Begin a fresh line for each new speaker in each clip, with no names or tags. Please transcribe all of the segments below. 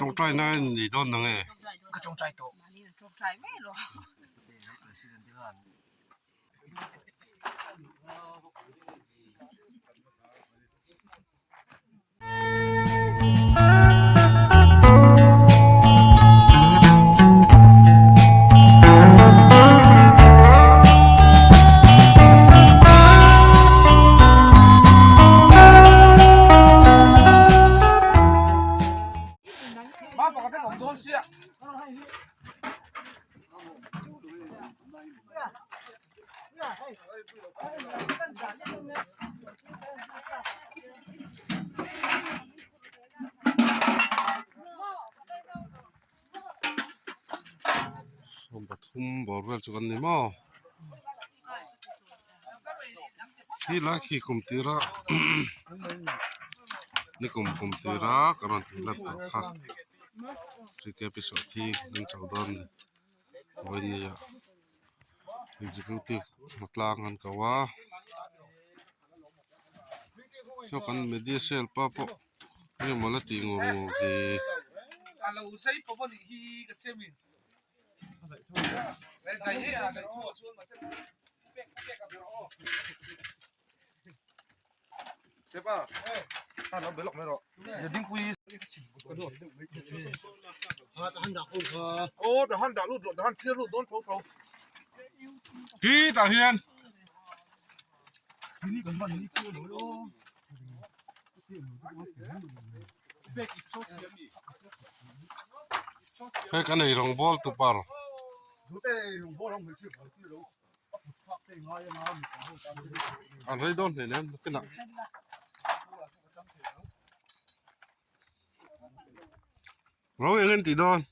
Tawngtai na in nei dawn nang e. Pathum bawr vel chu kan ni maw khi lai khi kum tira nikum kum tira ka rawn tih lan tawh kha cricket episode hi kan chho dawn a ni vawinia executive hmatlang an ko a saw kan media cell pa pawh engemaw la tih ngur ngur hi. Khi tah hian hei kan ei rawng bawl tu par. An rei dawn hle nen nakinah. Ro eng an tih dawn.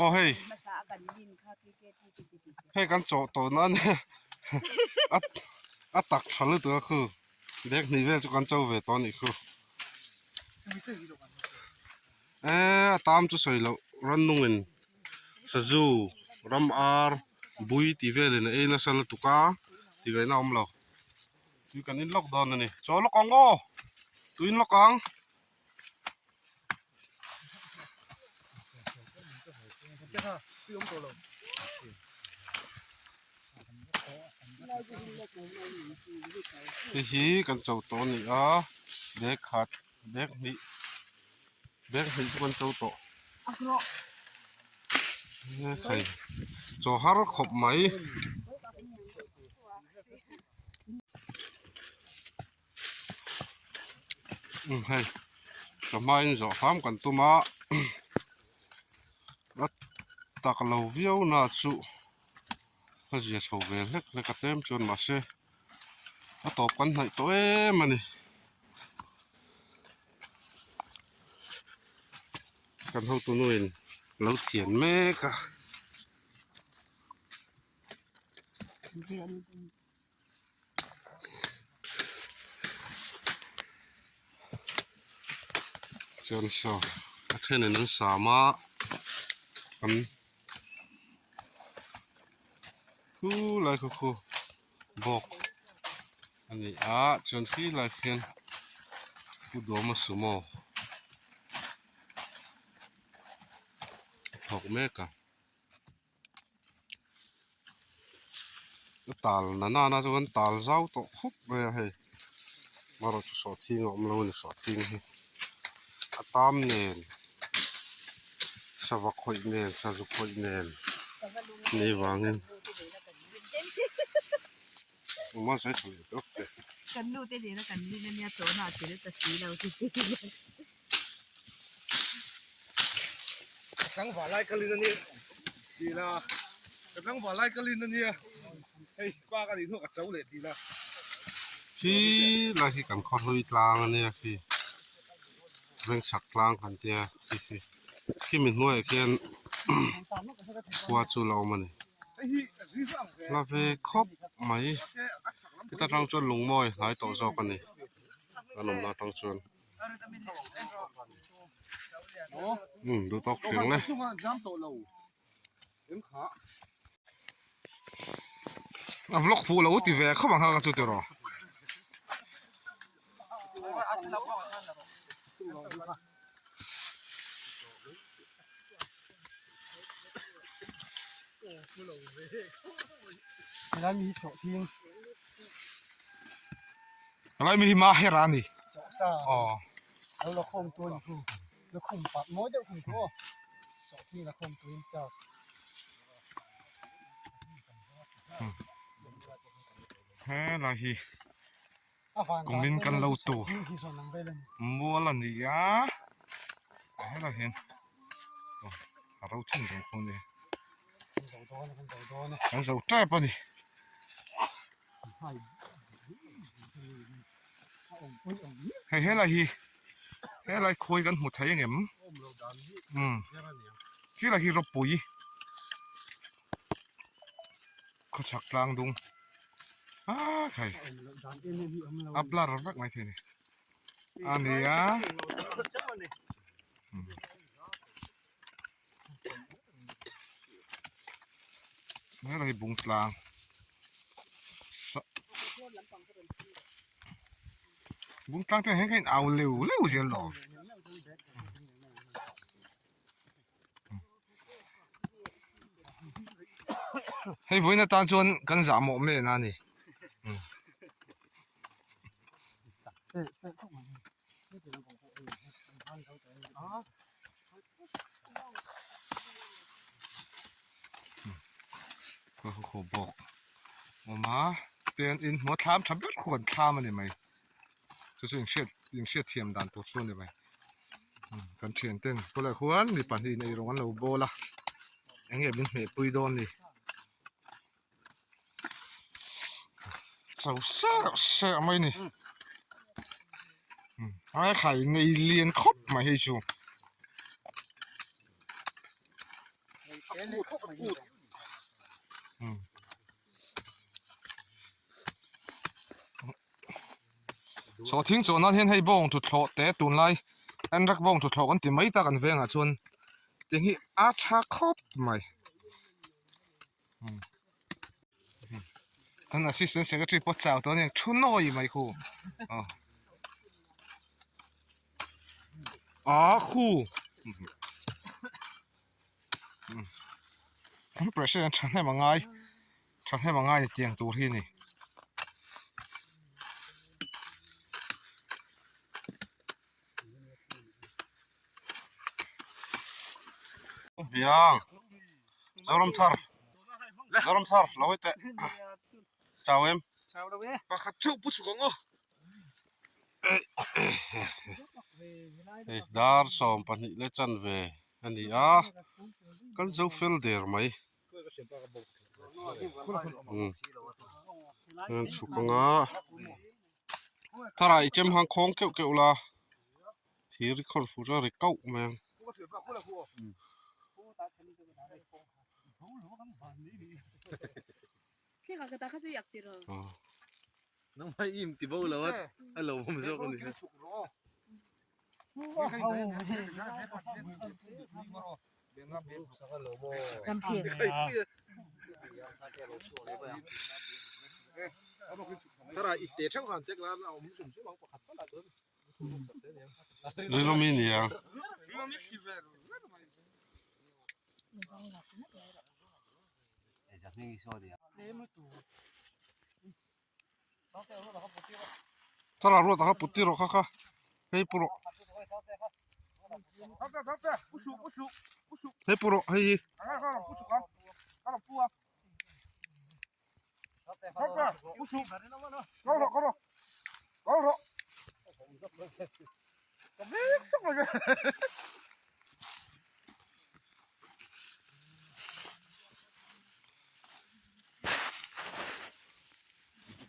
Aw hei hei kan chawh tawh na ania a a tak tha lutuk a khu bag hnih vel chu kan cho ve tawh a nih khu eee a tam chu sawi loh rannungin sazu ram ar bui tih velin a ei nasa lutuk a tih ngaihna a awm lo tui kan in lawk dawn a ni chaw lawk ang aw tui in lawk ang. Hei hi kan cho tawh a ni a bag khat bag hnih bag hnih chu kan cho tawh hei chaw har khawp mai. Hei ka hmain zawh hram kan tum a a tak lo viau na chu a zia chho ve hlek hlek a tlem chuan mahse a tawp kan hnaih tawh em a ni kan hotu nuin lo thian mek a. Chuan saw a thenin an sam a an khu lai khaw khu bawk a ni a chuan khi lai khian pu Duhawma sumo a thawk mek a. A tal na nana chuan tal zau tawh khawp mai a hei erawh chu sawhthing a awm lo a ni sawhthing hi a tam nen sava khawih nen sazu khawih nen ni vangin
Tlangval lai kalin a nia tih la ka tlangval lai kalin a nia hei pa ka nih hnuah ka cho leh tih la.
Khi lai hi kan khaw hlui tlang a nia khi vengchhak tlang kan tia khi khi khi mi hnuaiah khian khua chu la awm a ni la ve khawp mai heta tang chuan lungmawi hnai tawh zawk a ni kan awmna atang chuan. Um duh tawk hriang le.
A vlog fuh lo ti ve khawp ang kha ka chu tiraw. Helai mi hi ma her a ni. Aw. Helai hi kumin kan lo tur mual a ni a helai hian a ro chhun zawng pawh a ni kan zo tep a ni. Hei helai hi helai khawi kan hmu thei angem umm khilai hi rawpui khawchhak tlang dung ah thei a blur vek mai thei a ni a nia. Helai bung tlang bung tlang te hian kha in au leu leu zel lo hei vawiin atan chuan kan zah mawh men a ni. Khaw bawk awm a ten in hmuh a thlam tha ber khu kan thlam a ni mai chu chu inhriat inhriat thiam dan tur chu a ni mai kan thian ten khawlai khuan mi pahnih in eirawng an lo bawl a eng nge min hmeh pui dawn ni chau serh serh mai a ni ai khai nei lian khawp mai hei chu. Sawhthing chaw nan hian hei bawng thuthlawh te tunlai an rak bawng thuthlawh kan ti mai tak an vengah chuan tiang hi a tha khawp mai. Kan assistant secretary pawh chau tawh a ni thu nawi mai khu aw ah khu kan president thahnem a ngai thahnem a ngai ni tiang tur hi a ni.
Hmiang. Zoram thar Zoram thar lo hawi teh chau em
pakhat theuh pu chhuk ang aw
hei dar 12 leh chanve a ni a kan zo fel der mai um chhuk anga tharah i chem hang khawng keuh keuh la. Thir i khawn fur a ri kauh mai ang. Rilawmi nia. Thara ruat a kha put tir rawh kha kha hei pu rawh hei pu rawh hei hi.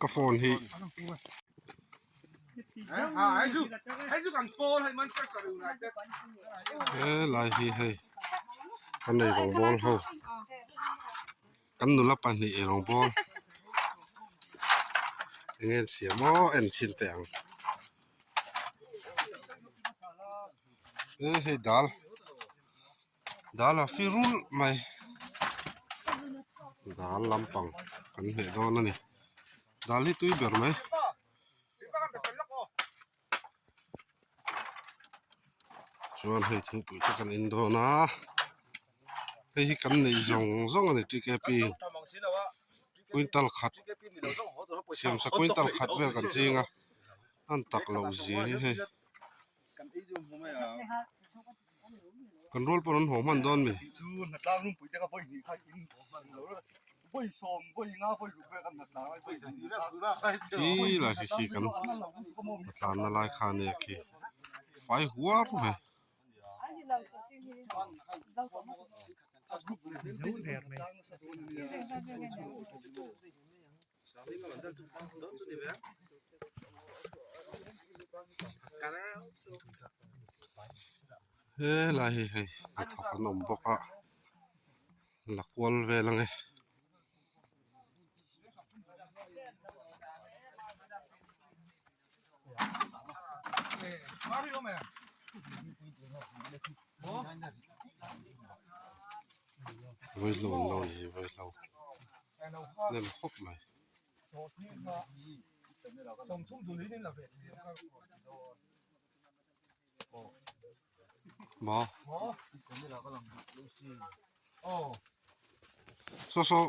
Ka phone hi helai hi hei kan ei rawng bawl ho. Kan nula pahnih ei rawng bawl eng nge an siam aw en chhin teh ang e hei dal. Dal a fi rulh mai dal lampang kan hmeh dawn a ni dal hi tui ber mai. Chuan hei thingpui te kan in dawn a hei hi kan nei zawng zawng a ni TKP quintal khat siamsa quintal khat vel kan ching a an tak loh zia hi hei. Kan rual pawh an haw hman dawn mi. Khi lai khi khi kan tlanna lai kha ania khi fai huar mai. Helai hi hei hnathawk an awm bawk a la kual vel ang e. Vaihlo an lo ni vaihlo. Nem khawp mai. Maw. Saw saw.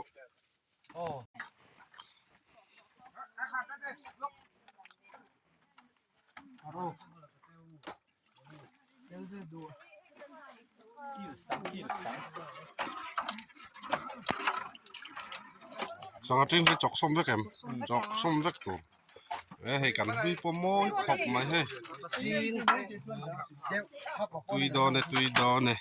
Sangha tin hi chawk sawm vek em chawk sawm vek tur e hei kan hlui pawh mawi khawp mai hei tui dawn e tui dawn e.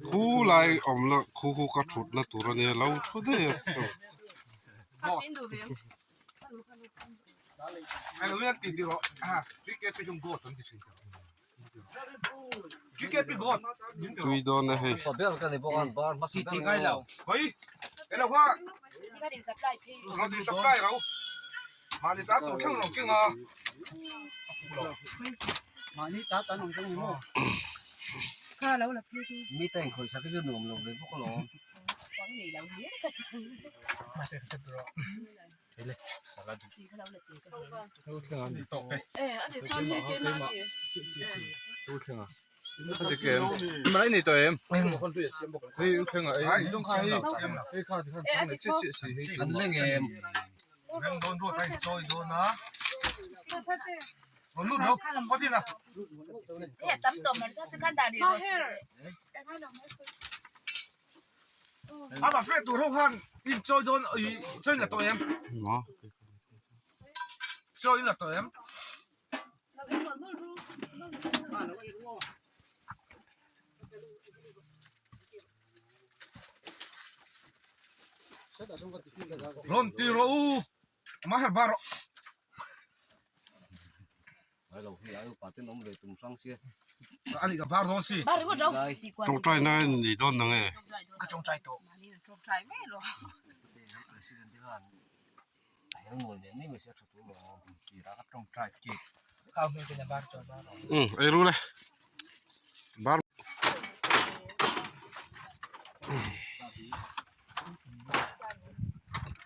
Khu lai awmna khu khu ka thutna tur a nia lo thu daih a. Tui dawn e hei.
Rawn ti rawh u mah bar rawh. Ani ka bar dawn si.
Tawngtai na ni dawn na nge.
Ka tawngtai tawh.
Ei ru le bar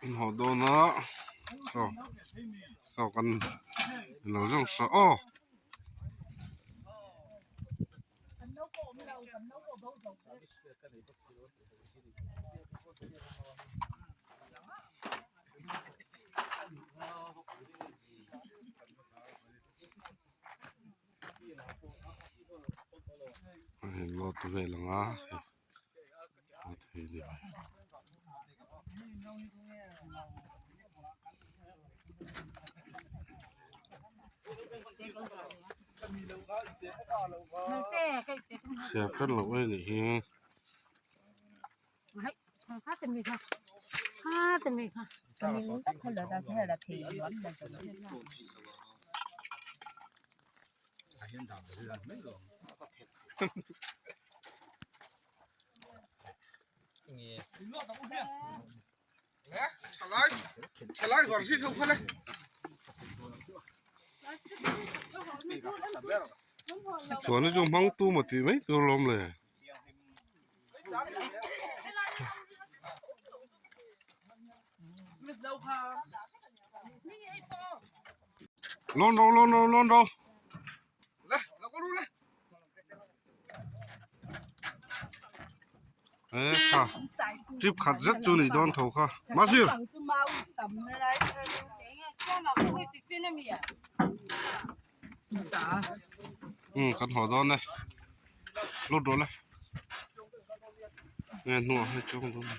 in haw dawn a saw saw kan lo zawng saw aw. Hei lot vel ang a hei lot hei ni mai. Siam tlat loh e nih hi. Chuan chu hmang tu maw tih mai tur alawm le. Lawn ro lawn ro lawn ro. E kha trip khat zet chu nih dawn tho kha Masir. Um kan haw dawn e lut rawh le nge hnuah hei chuang dawn.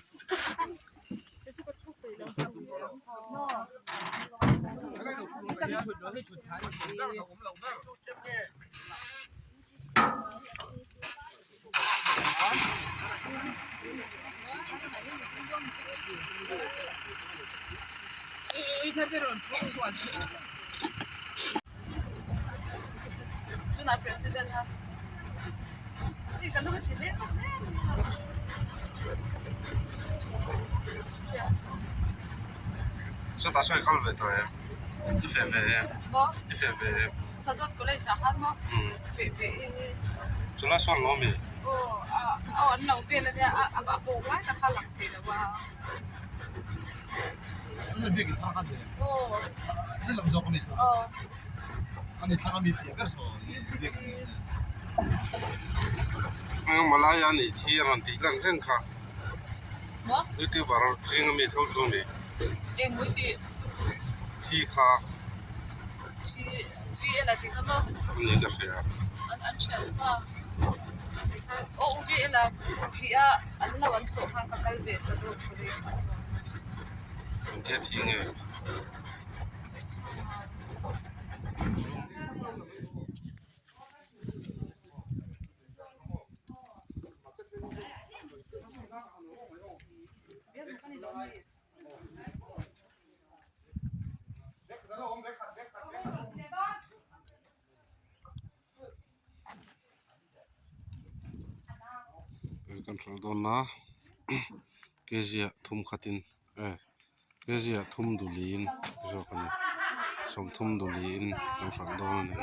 Chutah sawn i kal ve tawh em? I feh ve em? I feh ve em? Chulai sawn lo ami? Malaya nih thi a rawn tih lan reng kha youtuber zinga mi tho chu a ni thi kha ani ka hria. Engtia thi nge? Kan hralh dawn a kg ah thum khatin eh kg ah thum duhliin zawk a ni sawmthum duhliin kan hralh dawn a ni.